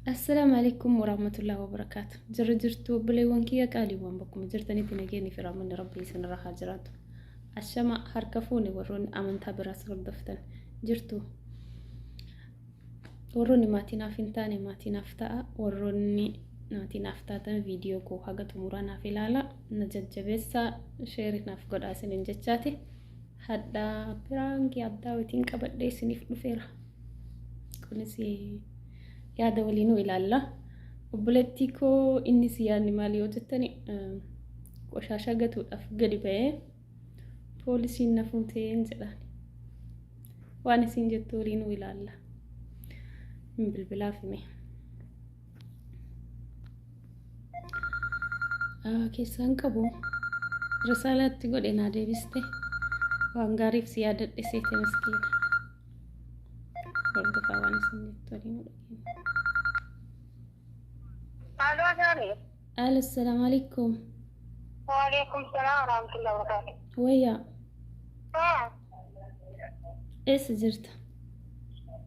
Assalaamu alaikum warahmatullahi wabarakaatu. Jirra jirtu obboleewwan kiyya qaaliiwwan bakkuma jirtanitti nageenyi fi rahmanni rabbii isinirra haa jiraatu. Ashama harka fuune warroonni amantaa biraas hordoftan jirtu. Warroonni maatii naaf hin taane maatii naaf ta'a. Warroonni maatii naaf taatan viidiyoo koo haga xumuraa naaf ilaala. Na jajjabeessaa sheerii naaf godhaa isiniin jechaati. Hadhaa piraankii addaa wayitiin qabadhee isiniif dhufeera. Kunis yaada waliinuu ilaalla. Obboleettii koo innis yaadni maali yoo jettani qoshaashaa gatuudhaaf gadi ba'ee poolisiin na fuuteen jedhaan. Waan isin jettu waliinuu ilaalla. Hin bilbilaaf hime. Keessaan qabu risaalaatti godhe naa deebiste waan gaariif si yaadadhe seete miskiina. Hordofaa waan isin jettu waliin dhageenya. Aloo Saani. Alo, assalaamu alaikum. Waalaikum salaam warahmatullahi wabarakatuh. Wayyaa Haa, eessa jirta?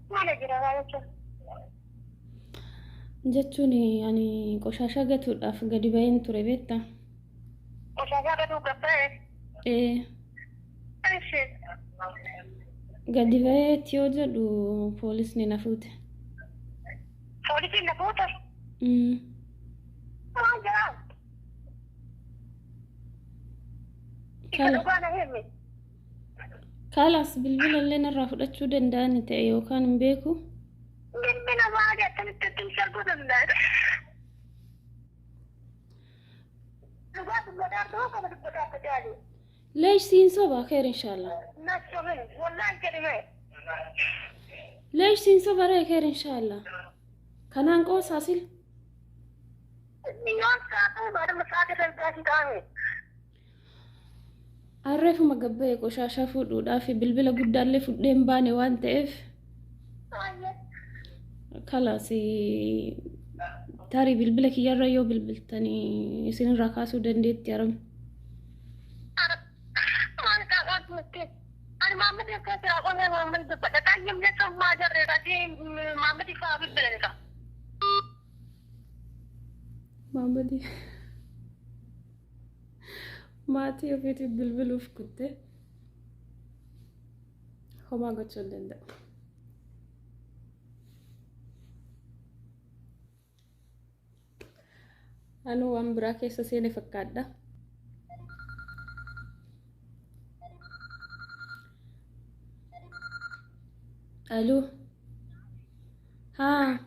Mana jira jechuun. Jechuun ani qoshaashaa gatuudhaaf gadi ba'een ture beektaa? Qoshaashaa gatuu gabba'e. Ee, Ishi. Gadi ba'eetti yoo jedhu poolisni na fuute. Poolisiin na fuute. Maal jedhaa? Isa Kala. dhugaa na himi. Kaalaas bilbila illee narraa fudhachuu danda'ani ta'e yookaan hin beeku. Bilbila maali akkamitti ittiin sharguu danda'a? Dhugaa dubbataa ta'uu qaba dubbataa akka jaalu. Leesh siin soba keer inshaallah. Nachomin wallaan jedhime. Leesh siin soba ree keer inshaallah. Kanaan qoosaa sil. Yoon sa'aatii baadama sa'aatii salgaasii ta'ame. Arreefuma gabba'e qoshaashaa fuudhuudhaaf bilbila guddaallee fudhee hin baane waan ta'eef kalaas tarii bilbila kiyyarra yoo bilbiltanii isinirraa kaasuu dandeetti haram. Ani Maammadi akka jira qonnee Maammadi dubbadha. Xayyim jechuun maa jarree qatii Maammadi fa'aa bilbilan qaba. Maammadi maatii ofiitiif bilbiluuf kutte homaa gochuu hin danda'u. Anuu waan biraa keessa seene fakkaadha. Aluu. Haa.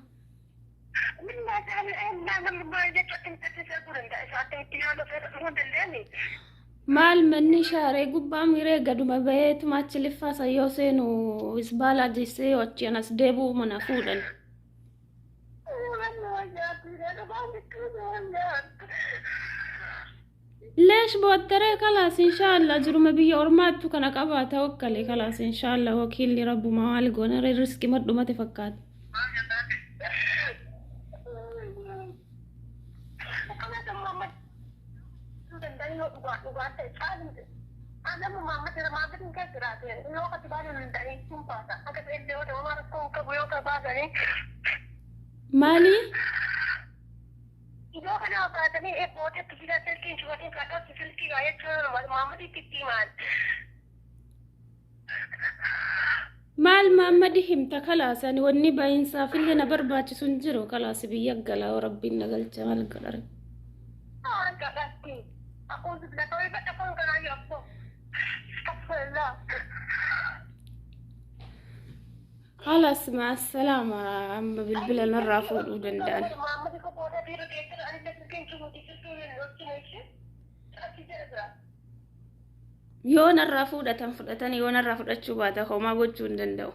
Maal manni shaaree gubbaa miree gaduma baheetuma achi liffaa san yoo seenu isbaalaa jessee yoo achiin as deebi'u mana fuudhan. Leesh boottaree kalaas inshaallah jiruma biyya ormaattu kana qabaa tawakkale kalaas inshaallah wakiilli rabbuma maal goona riski madhumate fakkaata. Maali? Yoo kana baatanii eebbootetti jira silkiin cufatiin kadhatti silkii gaa jechuun maamaditti itti himaan. Maal Maammadi himta kalaas ani wanni baay'insaaf illee na barbaachisu hin jiru kalaas biyya galaa yoo rabbiin na galche maal godhare. Waan kadhatti. Aquuzu bila ta'uu badha kun kanaa yoo abbo. Astaghfirullah. Kalaas ma'assalaama amma bilbila narraa fuudhuu danda'an. Maammadi koo booda biiroo deettira ani silkiin cufuti silkiin hin dhokkin ishee. Achi jira jira. Yoo narraa fuudhatan fudhatan yoo narraa fudhachuu baata homaa gochuu hin danda'u.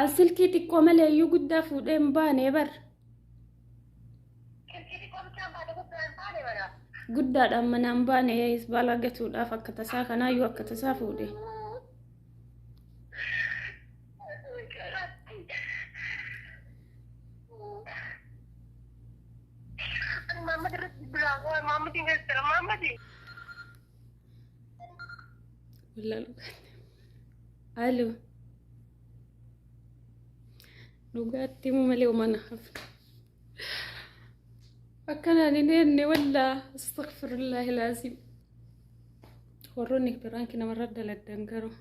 An silkii xiqqoo malee iyyuu guddaa fuudhee hin baane bar. Guddaadhaan manaan baane isbaalaa gatuudhaaf akka tasaa kanaayyuu akka tasaa fuudhe. Wallaalu. Alo. Dhugaatti himuu malee homaa na hafe. Akkanaan hin eenne wallaa astaghfirullahi laazim. Warroonni piraanki namarra daladdan garuu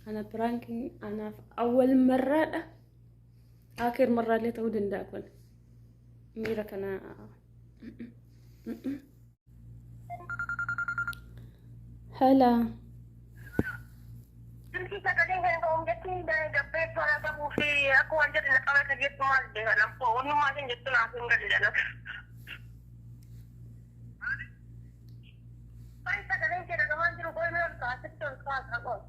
ana piraanki anaaf awwal marraadha. Akir marraallee ta'uu danda'a kun. Miira kana. Hala. Silkii sagalee kan ta'uun jechuun gabbee tola qabuu fi akka waan jedhu na qabata jettu maal beekan abboo onnummaa isin jettu naaf hin galle na. Waan sagaleen kee dhagamaan jiru qoy mee ol kaasitti ol kaasa qoy.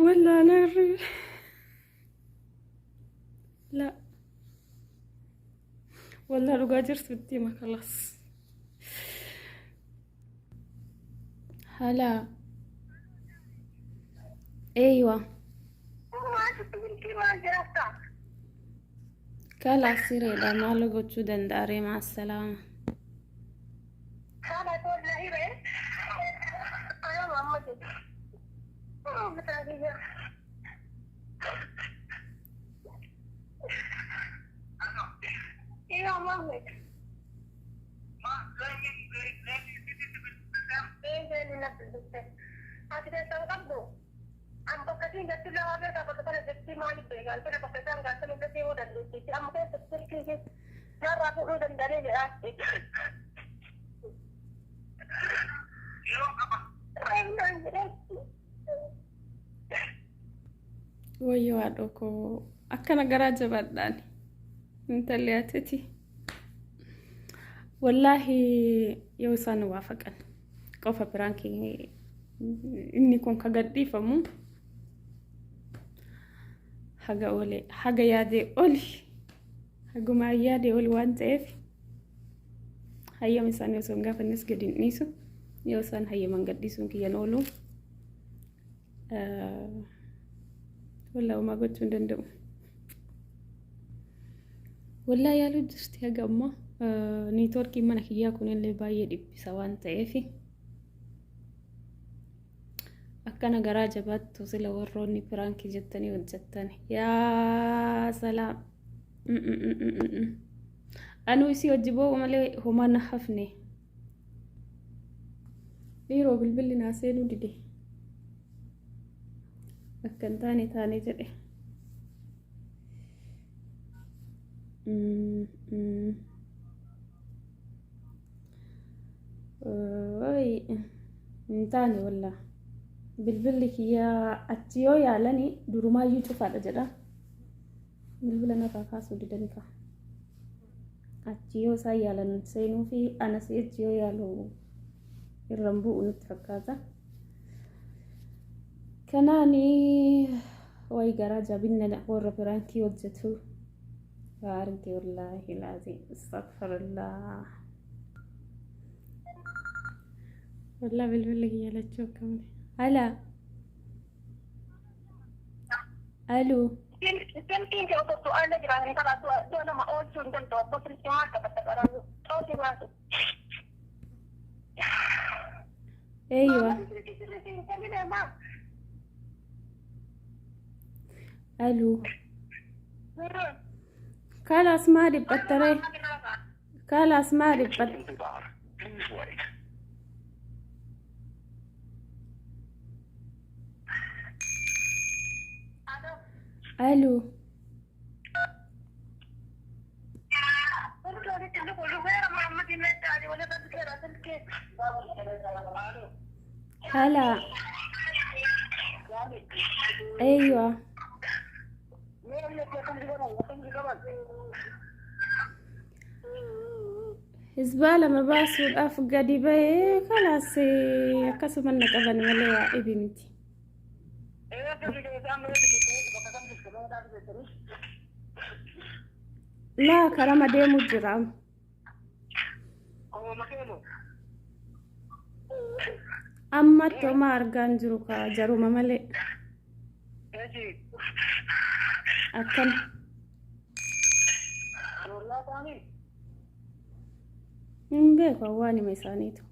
Wallaa narri. La. Wallaa dhugaa jirtu itti hima kalaas. Hala. Eeywa. Kalaas sireedha maal gochuu danda'a ree maasalaama. Wayyoo haadhoo koo akkana garaa jabaadhaan intalli atiti. Wallaahi yoo isaan waafaqan qofa piraankii inni kun ka gadhiifamu haga oole haga yaadee oli haguma yaadee oli waan ta'eef hayyama isaanii osoo hin gaafannes gadi hin dhiisu yoo isaan hayyaman gadhiisuun kiyyan oolu wallaahi homaa gochuu hin danda'u. Wallaahi yaaluu jirti haga ammaa neetworkiin mana kiyyaa kunillee baay'ee dhiphisa waan ta'eef akkana garaa jabaattu sila warroonni piraankii jettanii hojjettan yaa salaam. Anuu isii hojii boo'u malee homaa na hafne. Dhiiroo bilbilli naa seenuu dide. Akka hin taane taane jedhe. Hin taane wallaa. Bilbilli kiyyaa achi yoo yaalani durumaayyuu cufaadha jedha. Bilbila narraa kaasuu didani kaa. Achi yoo isaan yaalan seenuu fi ana si'achi yoo yaalu irran bu'u nutti fakkaata. Kanaani wayi garaa jabinna warra piraankii hojjetu. Waa arge wallaahi laazim astaghfirullah. Wallah bilbilli kiyya lachuu akka malee. Alaa. Aluu. Silkiin kee osoo su'aala jira hin taphatu iddoo nama oolchuu hin danda'u abboo silkii maal taphatta qaraayu xoosii baasu. Eeywa. Silkii sirrii hin kennine maa. Aluu. Kalaas maa dhiphattaree? Kalaas maa dhiphatte? Aluu. Hala. Eeywa. Hizbaa lama baasuudhaaf gadi bahee kalaas akkasuma na qaban malee waa dhibi miti. Laa karama deemu jira. Ammatti homaa argaa hin jiru kaa jaruma malee. Akkana. Hin beeku waan hima isaaniitu.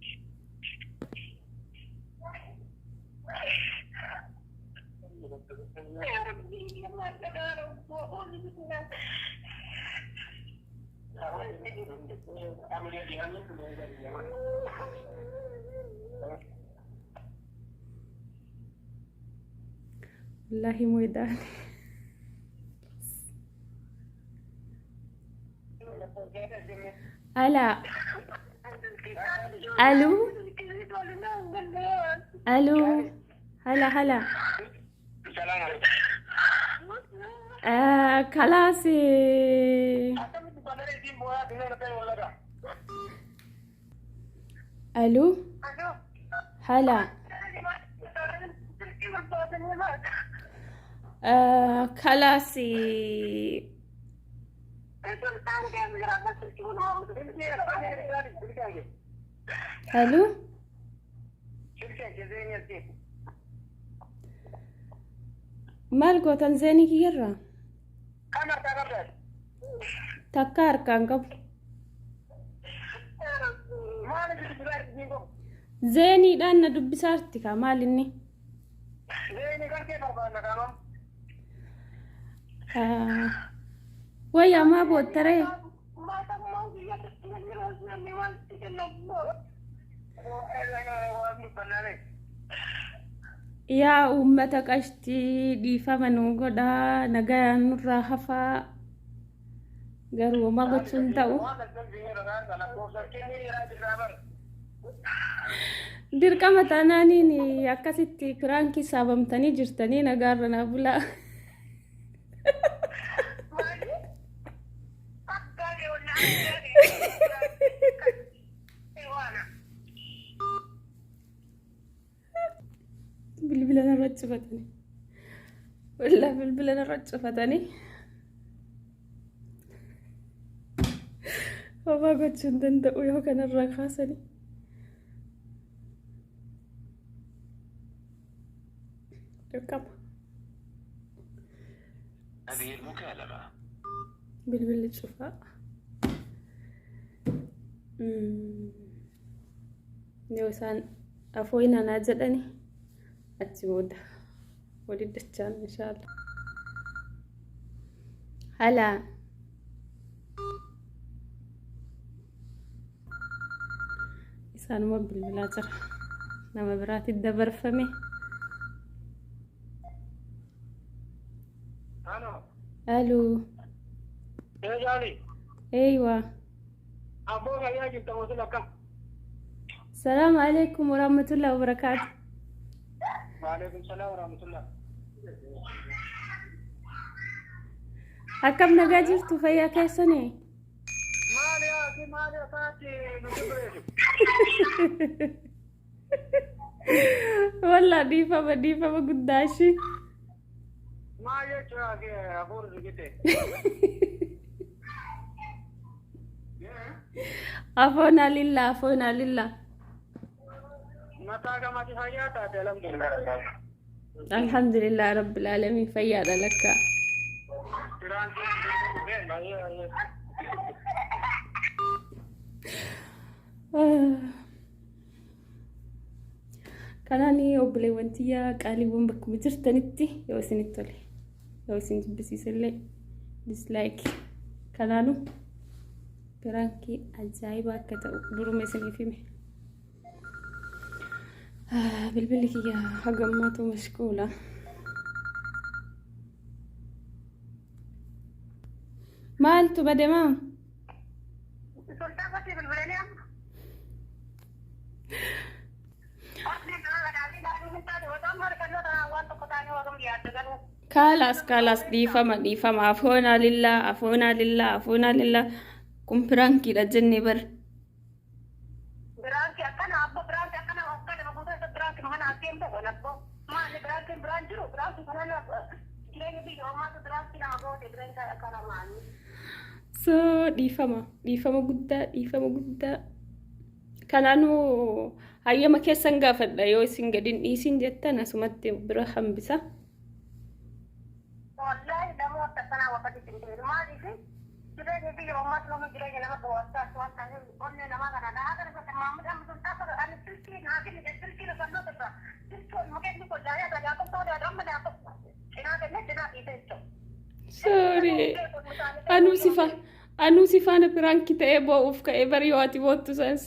Wallaahi mooydaan. Alaa. Aluu. Aluu. Hala hala. Kalaas. Aluu. Hala. Kalaas. Aluu. Maal gootan zeenii kiyyarraa? Takka harkaan qabu. Zeeniidhaan na dubbisaarti kaa maal inni? Wayyaa maa boottaree? Yaa uummata qashtii dhiifama nuu godhaa nagayaan nurraa hafaa garuu homaa gochuu hin ta'u. Dirqama taanaaniin akkasitti piraankii saabamtanii jirtanii nagaarra naa bulaa. Bilbila narra cufatanii. Wallah bilbila narra cufatanii. Homaa gochuu hin danda'u yoo kanarraa kaasanii. Dirqama. هذه المكالمة Bilbilli cufaa. Yoo isaan afooyina naa jedhani achi booda walitti dachaan inshaallah. Halaa. Isaanuma bilbilaa jira. Nama biraatti dabarfame. Aluu. Eeywa. Salaamu alaikum warahmatullahi wabarakaatu. Akkam nagaa jirtu fayyaa keessanii? Wallaa dhiifama dhiifama guddaa ishii. Afoonaa lillaa afoonaa lillaa. Alhamdulillah rabbil aalamiin fayyaadha lakkaa. Kanaan obboleewwan tiyyaa qaaliiwwan bakkuma jirtanitti yoo isinitti tole yoo isin jibbisiisellee dislike kanaanu piraankii ajaa'iba akka ta'u duruma isiniif hime. Bilbilli kiyya haga ammaatu mashquula. Maaltu bade maa? Sultan Basii bilbilanii amma. Kaalaas kaalaas, dhiifama dhiifama, afoonaa lillaa, afoonaa lillaa, afoonaa lillaa, kun prankiidha jennee bar. Prank akkana abbo, prank akkana akkana guutuu, prank mana akkeen ta'u abbo. Maali prankiin biraan jiru? Prank kana jireenya biyya ormaatu prank nama goote, prank akkana maali? So dhiifama, dhiifama guddaa, dhiifama guddaa. Kanaanuu hayyama keessan gaafadha, yoo isin gadi hin dhiisin jettan asumatti bira hambisa. Wallaahi namoota akkanaa wakati hin ta'e. Maaliif jireenya biyya ormaatu nama jireenya nama bohaarsaa waan ta'eef onnee namaa kana dhahaa kana irratti maamila amma sun taasisu ani silkii naa kennite, silkii rifannoo irra silkii mukeessi kun laayaa dhagaa kun ta'uu amma naa cinaa kennee cinaa dhiise jechuudha. Sorry. Anuu si faana prank ta'ee boo'uuf ka'ee bari, yoo ati boottu san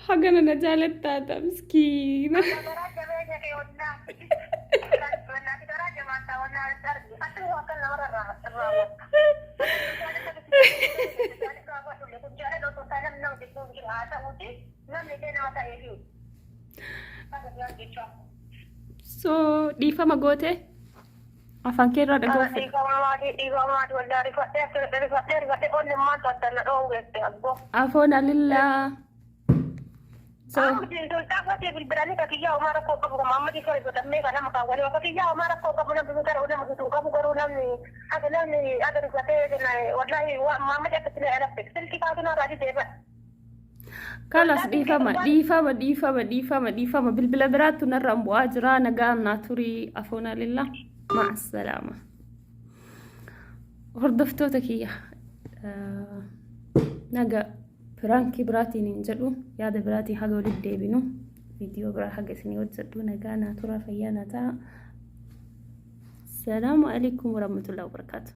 hagana na jaalattaata miskiina. Garaa jabeenya kee wallaahi. Wallaahi garaa jabaataa wallaahi argi. Ati waa kan namarra irraa. Namni illee nama ta'eefi. So dhiifama goote, afaan kee irraa dhaga'uuf fedha. Dhiifama maatii, dhiifama maatii, wallaahi rifadhee rifadhee rifadhee, onni maal adda dhoowweette abboo. Afoon alillaa. So Sulxaafatee bilbilanii kakiyyaa homaa rakkoo qabu kan Muhammad isa rifatamee kan nama kaawwanii kakiyyaa homaa rakkoo qabu, namni garuu nama gituu qabu, garuu namni aga namni aga rifatee, wallaahi Muhammad akkatti na alafte silkii kaasuu narraa didee bara. Kalas, dhiifama dhiifama dhiifama dhiifama dhiifama, bilbila biraattu narraan bu'aa jira, nagaan naa turii, afoon alillaa, ma'a salaama. Hordoftoota kiyya, naga prank biraatiin hin jedhu, yaada biraatiin haga walitti deebinu, viidiyoo biraa haga isinii hojjedhu, nagaa naa turaa, fayyaa naa ta'a. Salaamu alaikum warahmatullahi wabarakaatu.